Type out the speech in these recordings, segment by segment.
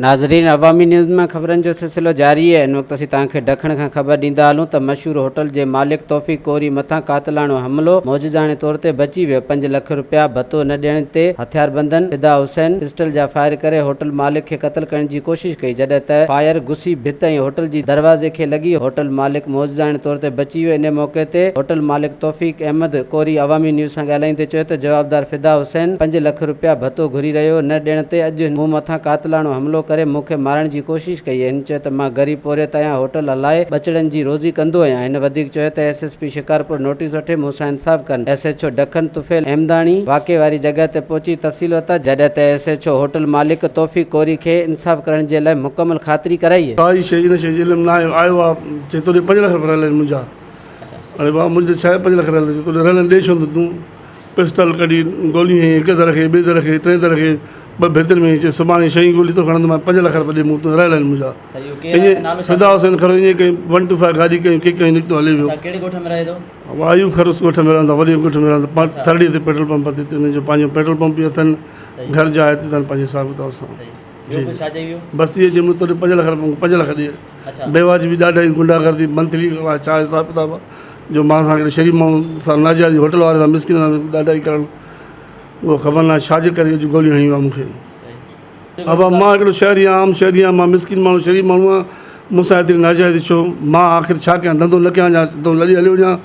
ناظرين عوامي نيوز مان خبرن جو سلسلو جاري آهي ان وقت اسين توهان کي ڊکڻ کان خبر ڏيندا هلون ته مشهور هوٽل جي مالڪ توفيق ڪوري مٿان قاتلاڻو حملو معجزاڻي طور تي بچي ويو پنج لک رپيا ڀتو نه ڏيڻ تي هٿياربندن فدا حسين پسٽل جا فائر ڪري هوٽل مالڪ کي قتل ڪرڻ جي ڪوشش ڪئي جڏهن ته فائر گسي ڀت ۽ هوٽل جي دروازي کي لڳي هوٽل مالڪ معجزاڻي طور تي بچي ويو ان موقعي تي هوٽل مالڪ توفيق احمد ڪوري عوامي نيوز سان ڳالهائيندي چيو ته جوابدار فدا حسين پنج لک رپيا ڀتو گهري رهيو هو، نه ڏيڻ تي اڄ مون مٿان قاتلاڻو حملو ڪري مون کي مارڻ جي ڪوشش ڪئي. هن چيو ته مان غريب پورهيت آهيان، هوٽل هلائي ٻچڙن جي روزي ڪندو آهيان. هن وڌيڪ چيو ته S S P Shikarpur notice وٺي مون سان انصاف ڪن. ايس ايڇ او ڊکن طفيل احمداڻي واقعي واري جڳهه تي پهچي تفصيل ورتا، جڏهن ته ايس ايڇ او هوٽل مالڪ توفيق ڪوري کي انصاف ڪرڻ جي لاء مڪمل خاطري ڪرائي. ڪائي شيء ان شيء جي علم ناهي آيو آ چي توڏي پنج لک رپيا رهيل آهن منهنجا. اڙي بابا منهنجي ته ڇاهي پنج لک رهيل اٿئي توڏي رهيل ڏي ڇو نه تون پسٽل ڪڍي گولي هنئي هڪ در کي ٻئي در کي ٽئين در کي ٻه ڀتين ۾ چي سڀاڻي شئي گولي تو کڻندومانء پنج لک رپيا ڏي مون تون رهيل آهن منهنجا ائين فدا حسين کرو ائين ڪئي ون ٽو فائيو گاڏي ڪئي ڪي ڪئي نڪتو هلي ويو ايوب خروس ڳوٺ ۾ رهندا وڏي ڳوٺ ۾ رهندا پاڻ ٿرڙي تي پيٽرول پمپ تي انهن جو پنهنجو پيٽرول پمپ به اٿن گهر جاء تي اٿن پنهنجي حساب ڪتاب سان جي بس اهي چي مون توڏي پنج لک رپيا پنج لک ڏي بيواجبي ڏاڍائي غنڊا گردي منٿلي ڇا حساب ڪتاب آ جو مان سان هڪڙي شريف ماڻهو سان ناجائزي هوٽل واري سان مسڪين سان ڏاڍائي ڪرڻ اهو خبر ناهي ڇا جي ڪري اڄ گوليون هنيون آ مون کي ابا مان هڪڙو شهري آهيان عام شهري آهيان مان مسڪين ماڻهو شريف ماڻهو آهيان مون سان ايتري ناجائزي ڇو مان آخر ڇا ڪيان ڌنڌو نه ڪيان يا ڌنڌو لڏي هليو وڃان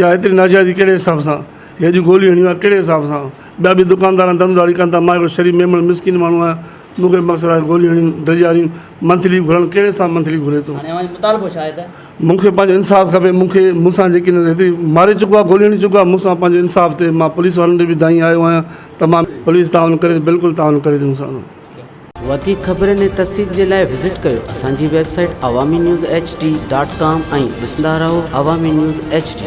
يا ايتري ناجائزي ڪهڙي حساب سان هي اڄ گوليون هنيون آ ڪهڙي حساب سان ٻيا به دڪاندار آهن ڌنڌو ڌاڙي ڪن ٿا مان هڪڙو شريف ميمڻ مسڪين ماڻهو آهيان مون کي مقصد آهي گوليون هڻيون ڊيڄاريون منٿلي گهرڻ ڪهڙي سان منٿلي گهري ٿو. هاڻي اوهان جو مطالبو ڇا آهي ته. مون کي پنهنجو انصاف کپي مون کي مون سان جيڪي هيتري ماري چڪو آهي گوليون هڻي چڪو آهي مون سان پنهنجو انصاف ٿئي مان پوليس وارن ڏي به دانهين آيو آهيان ته مان پوليس تعاون ڪري ته بلڪل تعاون ڪري ٿي مون سان. وڌيڪ خبرن ۽ تفصيل جي لاء وزٽ ڪيو اسان جي website Awami news H D dot com ۽ ڏسندا رهو عوامي نيوز ايڇ ڊي.